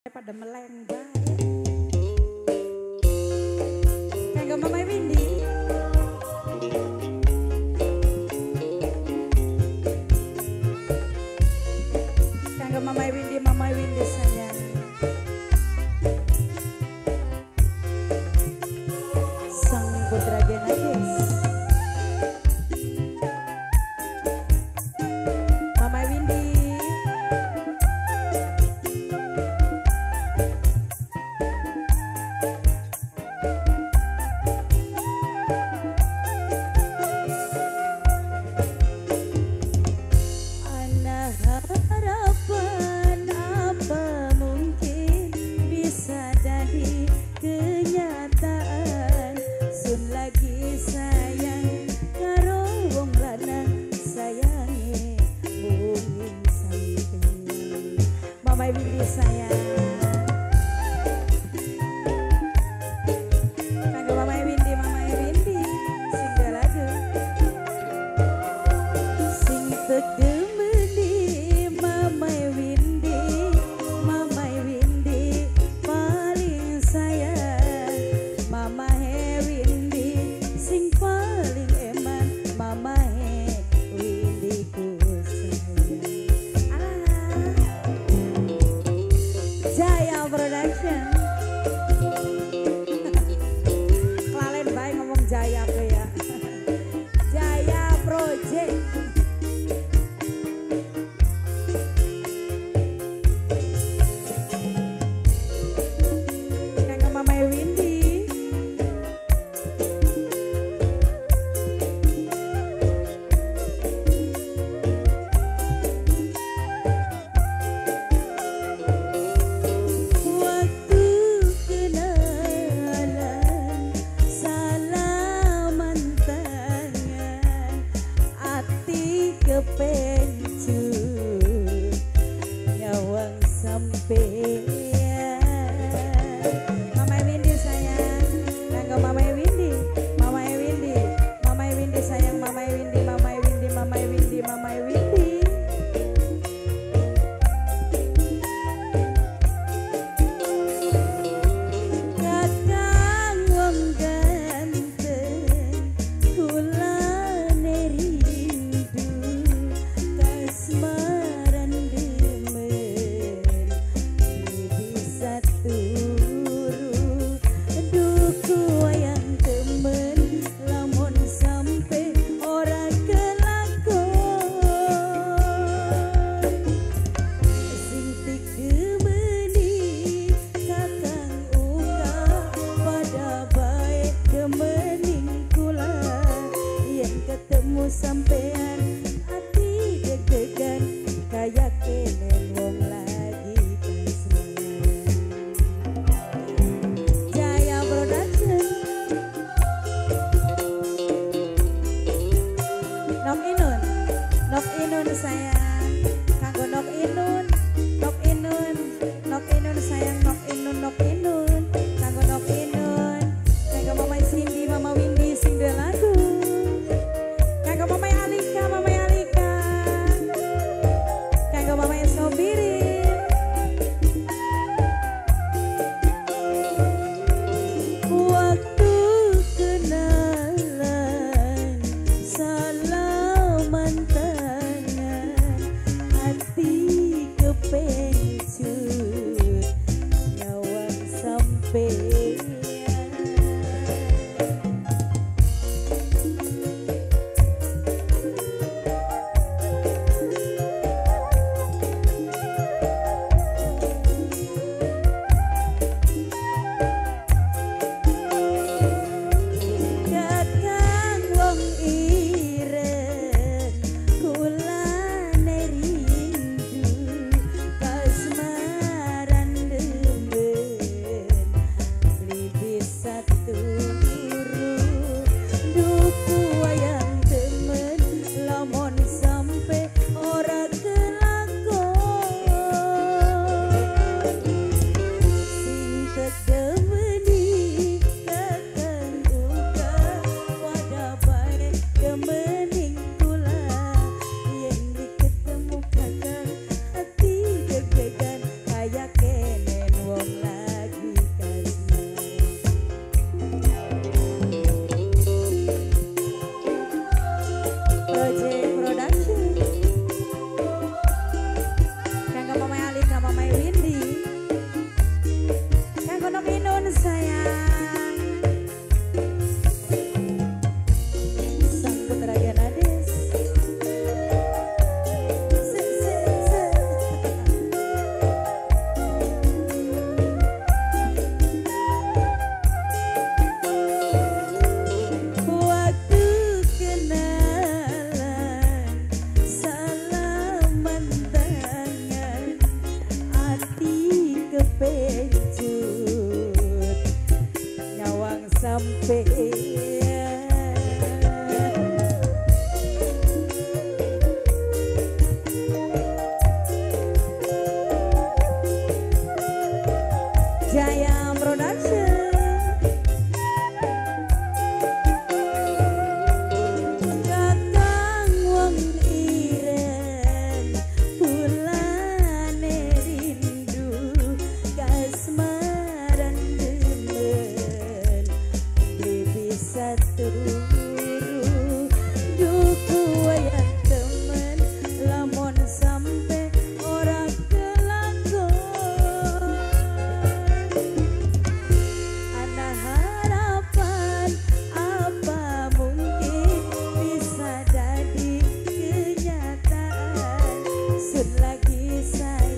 Pada meleng bae. Kanggo Mama Windy. Kanggo Mama Windy, Mama Windy sayang. Sang Putra Genagis. Mama Windy. Harapan apa mungkin bisa jadi kenyataan. Sun lagi sayang karo wong lanang sayange mungkin sampeyan. Mama Windy sayang. Kanggo Mama Windy, Mama Windy sing lagu sing tegem. Jaya Production. Kelalen bae ngomong Jaya ke ya. Jaya Project. Kanggo Mama Windy. Kepencut nyawang sampeyan. Mama Windy sayang, kanggo Mama Windy, Mama Windy, Mama Windy sayang, Mama Windy, Mama Windy, Mama Windy, Mama Windy. Kakang wong ganteng kulane rindu kasmaran demen bisa. pencut nyawang sampean. Jaya Production. Kakang wong ireng bulane rindu kasmaran demen beli bisa turu duku wayah temen lamun sampe ora kelakon. Ana harapan apa mungkin bisa jadi kenyataan. Sun lagi sayang.